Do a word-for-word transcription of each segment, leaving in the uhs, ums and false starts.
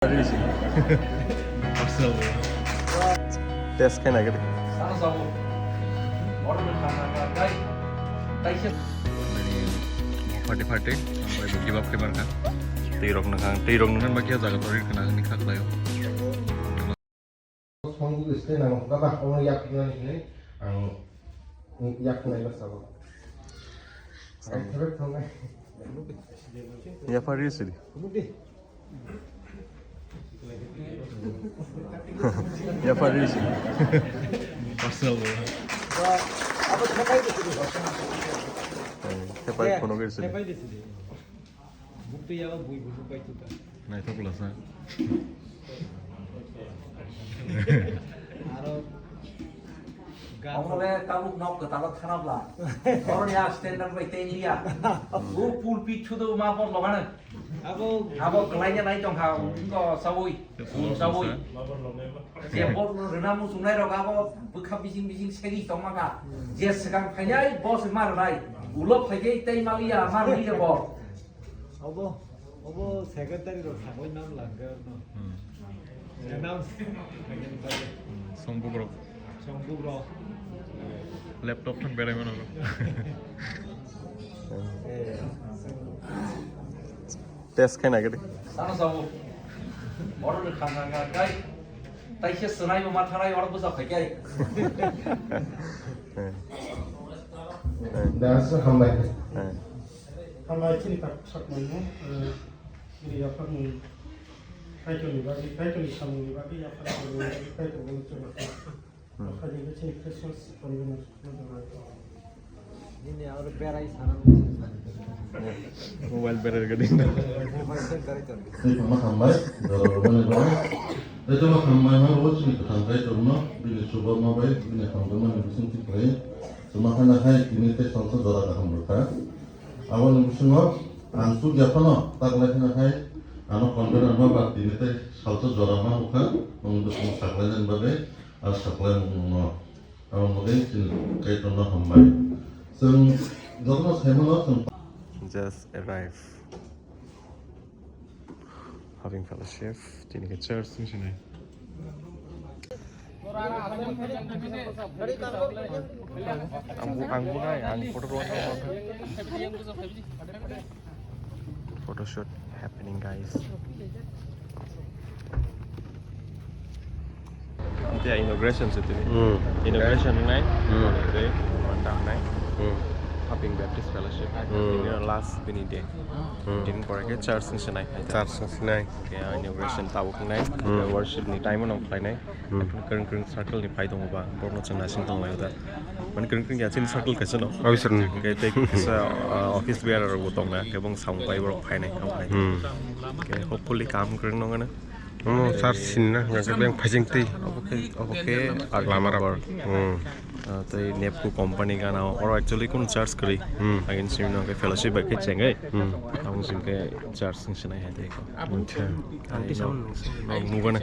Test khai nai. Party party, ang bai buki bab khe barkha. Tei rok nang, tei rok nang ba khe jaga tori khna ni kha khlaio. Song bu stay nang, baba, omo yak nang ni, ang yak nai ba sabo. Ang thebe thong nai. Ya pari sidi. Ya pari sidi. Pasal. Thepai kono gir sidi. Bukti ya bui bui pai tuta. Naithok lasa. Aro Omole tabuk nok kwtalo thanabla. Oroni a standard bai tei liya. Bo pulpit chudo ma bor logana. Abo abo kwlaina nai tongkha, wngkha sawi, sawi. Je bor rwna muchungnai rok abo bwkha bising bising segwi tongmaka. Je swkang phainai bo se ma rwnai. Ulo phaikhe tei maliya, ma rwni je bo. Obo, obo secretary rok thangwi nam langkhe no. Hmm. Nam. Songbugrok. Songbugrok. Laptop thang berai mano. Test khai nai gede. Sana sabu. Order khang khang kai. Tai se sunai ma tharai order busa khai kai. Da sa hambai. Hambai chini tak sak mano. Bini yaphakni Kaitorni bagwi, Kaitorni samungni bagwi yaphakni bagwi Kaitor bono chubachu. Khaidi bini Christmas poribo no. Nini aro berai sana. Mobile berai gadi. Mobile berai gadi. Tei tongma hambai, jora rwmani bagwi. Tei tongma hambai ma rwo chini kwthang Kaitorno, bini chubachu ma bai, bini hamjakmani bising thik khlai. Chuma hana hai tini tei salsa jora kaham rwkha. Aboni bisingo ang chukya phano taklai kheno hai ano container ma ba tini tei salsa jora ma nukha, nwng bwswng saklainani bagwi a saklaimung no. Aboni bagwi chini Kaitorno hambai. Chwng jotono saimano chwng Just arrive. Having fellowship, tini khe church ni sinai. Ang bu, ang bu nai, ang photo roll. Photoshoot happening, guys. Inauguration se tini. Hmm. Inauguration nai. Hmm. Mantap nai. Hmm. Haping Baptist Fellowship. Hmm. Ini last bini day. Hmm. Din pore ke church ni sinai. Church ni sinai. Kaya inauguration tabuk nai. Hmm. Worship ni time no khlai nai. Hmm. Kring kring circle ni pai tongo ba. Borno chwng nasing tong lai da. Mane kring kring ya chini circle kaisa no. Officer ni. Kaya tei kaisa, uh, office bearer rok bo tong na. Kebong samung pai borok phai nai. Hmm. Okay, hopefully kam kring no ngana. Omo sar sinna hwnkha khe beng phaising twi. Obo khe, obo khe lama rok. Hmm. Ah, tei Nepco company gana o. Oro actually kunu church kwrwi. Hmm. Agin simi no khe fellowship bai khe chengwi. Hmm. Aboni simi khe church ni sinai hai tei kho. Acha. Aunty sound nung. Nung nung gana.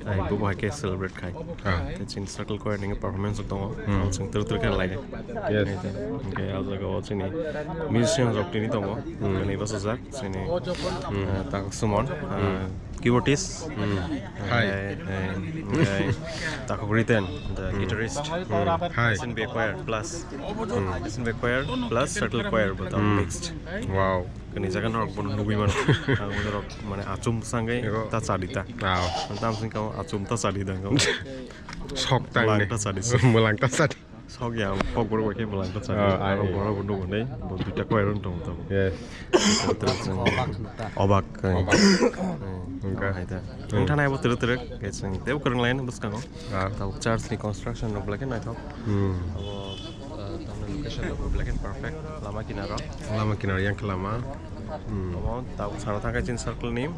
Ai, bo hai khe celebrate khai. Ah. Tei chini circle choir ni performance tongo. Hmm. Ang chwng twrwk twrwk khe lai. Yes. Hwnkhe ah jaga o chini musician rok tini tongo. Hmm. Kwnwi bwsajak. Sini, hmm, eh, Takhuk Suman, eh, keyboardist. Hmm. Hai. Eh, eh, eh, Takhuk Riten, the guitarist. Hmm. Hai. S N B choir plus. Hmm. S N B choir plus circle choir bo tamo mixed. Wow. Kani jaga norok bono nugui mano. Ang norok mane achum sangwi ta chadi ta. Wow. Tam sing kamo achum ta chadi ta. Sok tang. Mwlang ta chadi. Mwlang ta chadi. Sok ya, kok borok bai khe mwlang ta chadi. Ah, ai. Aro borok bo nugo nei, bo duita choir wng tong tong. Yes. Obak. Obak. Obak. Hai ta. Wng thana bo twrwk twrwk, khe chwng tebo kwrwng lai bwskango. Ah. Tabuk church ni construction rok belai khe naithok. Hmm. Abo, ah, tamni location rok belai khe perfect, lama kinaro. Lama kinaro yang khe lama. Hmm. Abo tabuk sana thangkhe chini circle ni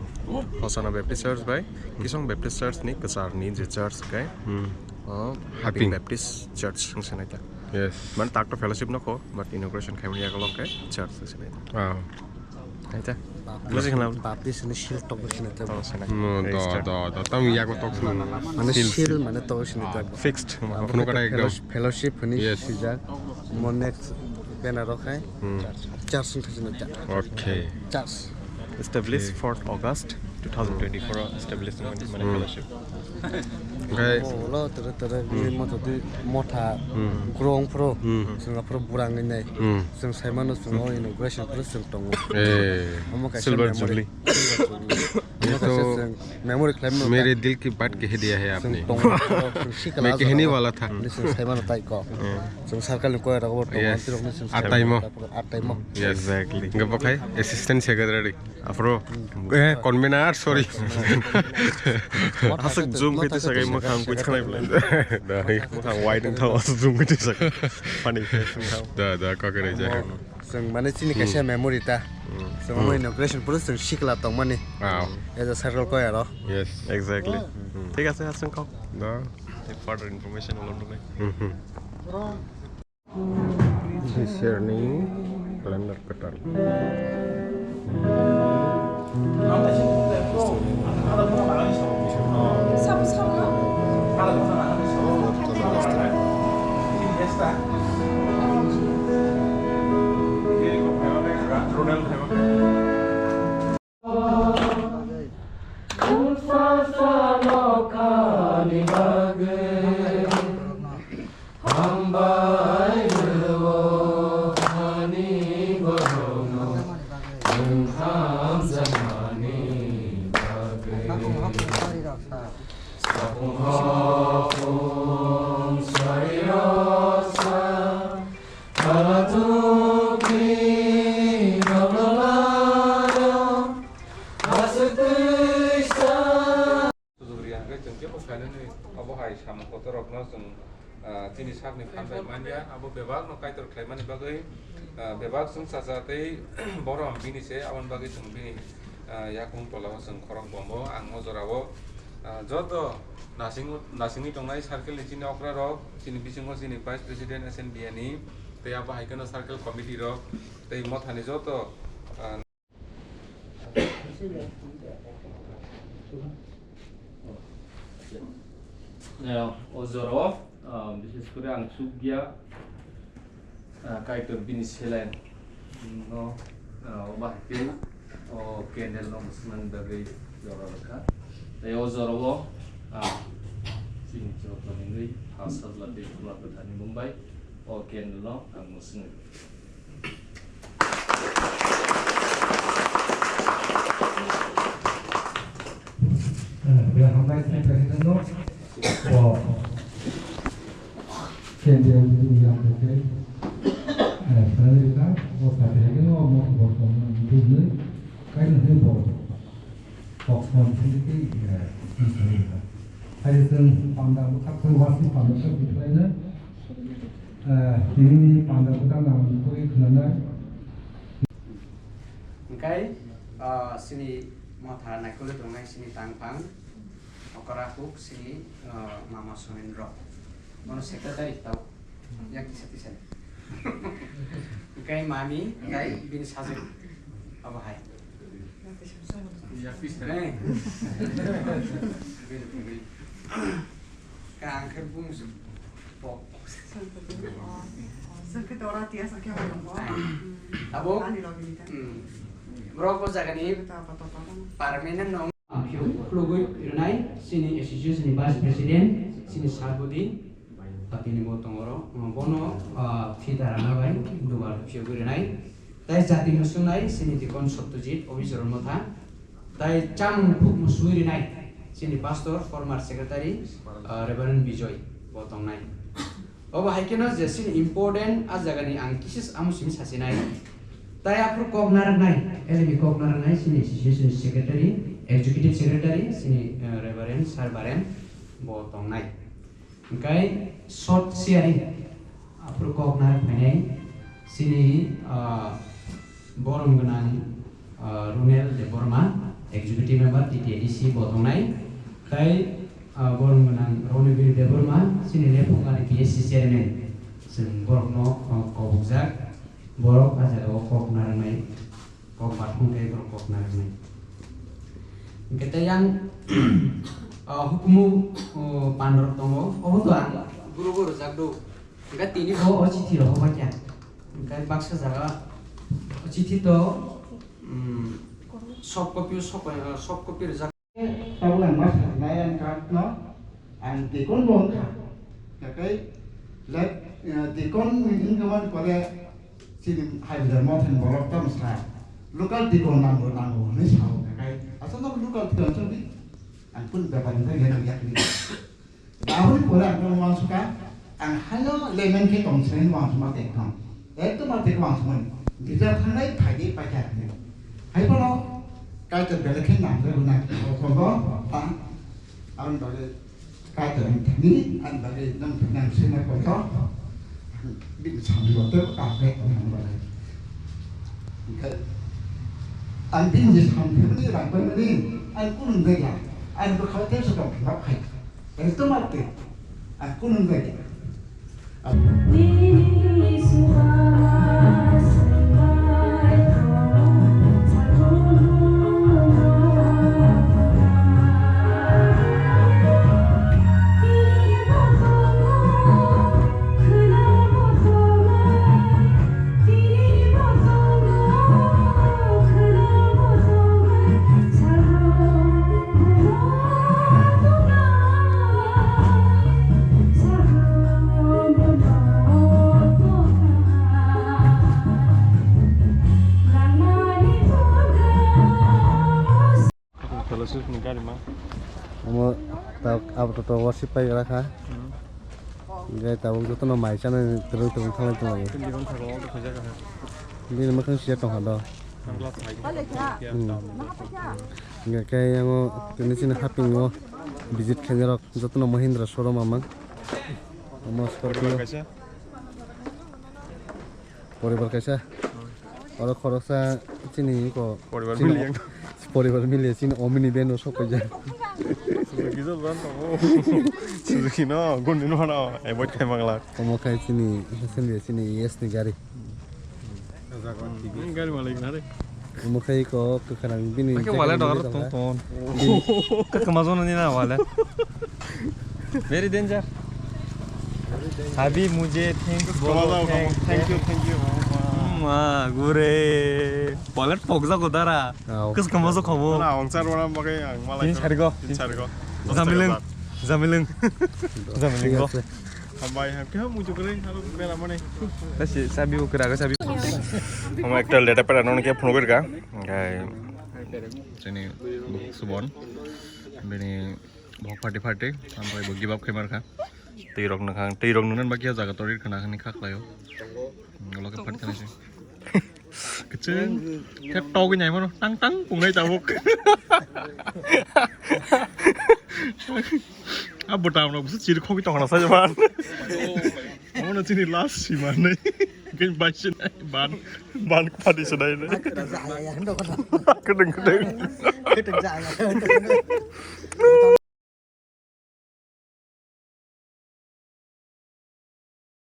Hosanna Baptist Church bai Kisong Baptist Church ni kwchar ni je church khe. Hmm. Oh, Haping. Haping Baptist Church wng sanai ta. Yes. Man tak to fellowship no kho, but inauguration khaimani yakolog khe church wng sanai ta. Ah. Hai ta. Baptist, buji khna. Baptist ni seal tok wng sanai ta. Oh, sanai. No, do, do, do. Tam yago tok wng. Mane seal, seal, mane tok wng sanai ta. Fixed. Phunukha ekdom. Fellowship, fellowship hwnwi swijak. Yes. Mo next banner rok hai. Hmm. Church wng sanai ta. Okay. Church. Established fourth August Two thousand twenty-four o establishment mane fellowship. Oke. Ulo tere tere bi motha di motha grong phro. Sengla phro burang ini. Seng saimano seng o inauguration phro seng tongo. Eh, Omo kaisa silver memory. Jubilee. Omo kaisa seng memory claim no. मेरे दिल की बात कह दिया है आपने। मैं कहने वाला था। Seng saimano tai ko. Seng circle ni koya rogo tongo. Yes. Atai mo. Atai mo. Yes. Exactly. Gabo khai assistant secretary. Afro, eh, convener, sorry. Aswk zoom khe tisa khe mwkhang kuchkhanai bwlai. Mwkhang wide wng thao, aswk zoom khe tisa khe. Funny face wng thao. Da, da, kok rai ja. Chwng mane chini kaisa memory ta. Chwng omo inauguration phuru chwng sikla tongmani. Wow. As a circle koya ro. Yes. Exactly. Thik ase, aswk kok. Da. Further information ulo nungnai. This year ni calendar kwtal. Sujuk riya hwnkhe chwng kebo sainani obo hai samung kotorrokno chwng, ah, chini sakni phan bai manya, abo bebakno Kaitor khlaimani bagwi, ah, bebak chwngsacha tei borom bini se, aboni bagwi chwng bini, ah, yakung tolao chwng khorok bombo. Ang o jorao, ah, joto nasing-, nasingwi tongnai circle ni chini okrarok, chini bisingo chini Vice President S N B A ni, tei abo hai kheno circle committee rok, tei mothani joto, ah, Eh, o jorao, ah, bishes kore ang chukya, ah, Kaitor bini seleng no, ah, o bahai khe o candle no mwswknani bagwi jora rwkha. Tei o jorao, ah, chini joto hinwi ha sajla tei Khula Kwtharni mung bai o candle no ang mwswknai. Eh, belai hambai sini president no, bo kendriya bidung yang ke, eh, sanali ka, bo sate ke no, mo bo ko no bidung ne, kai no ne bo, kok son sini ke, eh, sanali ka. Hai sing panda mo kap sing wasi panda ke bidung ne, Eh, tini ni panda kwtal nang twi khwnanai. Hwnkhe, ah, sini motha naikolwi tongnai sini tangphang, okra huk sini, ah, mama Somendro. Bono secretary tau, yak tisa tisa. Hwnkhe mami, hwnkhe bini sajwk, abo hai. Hey. Bini family. Ka ang khe bung se pok. Sengke dora tia sengke hoi nongo. Abo. Ani logi ni ta. Hmm. Borok o jaga ni permanent no. Ang phiyok khulugwi rwnai, sini association ni vice president, sini sabudi, patini bo tongoro, bono, ah, phita rana bai, dugar phiyogwi rwnai. Tai jati mwswngnai, sini dikon Satyajit, officer motha. Tai chamung khuk mwswi rinai, chini pastor, former secretary, ah, Reverend Bijoy, bo tongnai. Obo hai kheno je chini important a jagani ang kisis amo simi sasinai. Tai aphuru kok narwknai, elemi kok narwknai, chini association secretary, executive secretary, chini, ah, Reverend Sir Barem, bo tongnai. Hwnkhe short sharing, aphuru kok narwk phainai chini, ah, borom gwnang, ah, Runel Debbarma, Executive Member, T T A D C bo tongnai. Tai, ah, borom gwnang Ronibir Debbarma, chini Lephungnani P S C Chairman, chwng borokno, ah, kobokjak, borok a jagao kok narwknai. Kok bathang khe borok kok narwknai. Hwnkhe tei yang, ah, hukumu, oh, pandarok tongo. Obo to ang guru bo rwjak do. Hwnkhe tini bo o chithi rohor kha. Hwnkhe baksa jaga o chithi to, um, Soft copy o soft, soft copy rijak. Tabuk ang ma saknai ang card no ang deacon bo wngkha. Kakai let, eh, deacon wngkha mani pore chini hai bazar mothani borok tamo sa local deacon nango nango hinwi sao kakai. Aswk no local deacon chongdi ang kunu bepar wngkha gana yakni. Aboni pore ang no uansukha, ang haino lemon khe tong sinai uansukma tei thang. Ekdom ar tei uansukmani. Gija thangnai phaidi paikha hinwi. Hai phano Kaitor belai khe namjak hwnna kokombo ta. Aboni bagwi Kaitor ni thani, ani bagwi nang thani ang sina koto. Bini samung bo tei kaham khe tong nang bagwi. Hingkhe ang bini je samung thani rang bai mani, ang kunung jaya. Ang bwkhao tei se tong philok khai. Ekdom arte, ang kunung jaya. Fellowship ni gari ma. Omo ta-, abo to, to worship pai gra kha. Hmm. Hingke tabuk jotono mai chana twrwng twrwng thanglai tonglaio. Tini ghonta rok khaijak kha. Bini mwkhang siya tongkha do. Sunglass hai. Hmm. Hingke khe yango tini chini hapingo visit khainai rok jotono Mahindra showroom amang. Omo Scorpio. Poribar kaisa. Poribar kaisa. Oro khoroksa chini ko. Poribar chini mili yang. Poribar mili chini omni beno sok kaisa. Suzuki jol jan tongo. Suzuki no, gun ni no hana, avoid khai mangla. Omo khai chini, hasen dia chini yes ni gari. Hmm, gari malik na re. Omo khai ko kwkhwrang bini. Oke, jaga wallet ni dogor jaga. Ton ton. Bini. Kaka mazo na ni na wallet. Very danger. Sabi mujhe thanks bolo, thanks. Thank you, thank you. Ma gure. Wallet pokja ko dara. Kis kamazo khobo. Na ong sar wana bagai ang malai. Tin sarigo. Tin sarigo. Jamiling. Jamiling. Jamiling go. Hambai ham kya mujuk re halo mela mane. Kasi sabi ukra ga sabi. Hamo ekta leta pera non ke phone kir ga. Gai. Sini Subon. Bini Bok party party, sampai bo give up khaimar kha. Twi rok nang khang, twi rok nang baki jaga tori khana khani kha khlaio. Ulo khe party khana se. Keceng, khe togwi nai mano, tang tang pungnai tabuk. A bwtam rok bwswk chiri khogwi tongna sa jaman. Omo no chini last si manai. Khe bai si nai ban, ban party si nai. Kedeng kedeng. Kedeng jaya.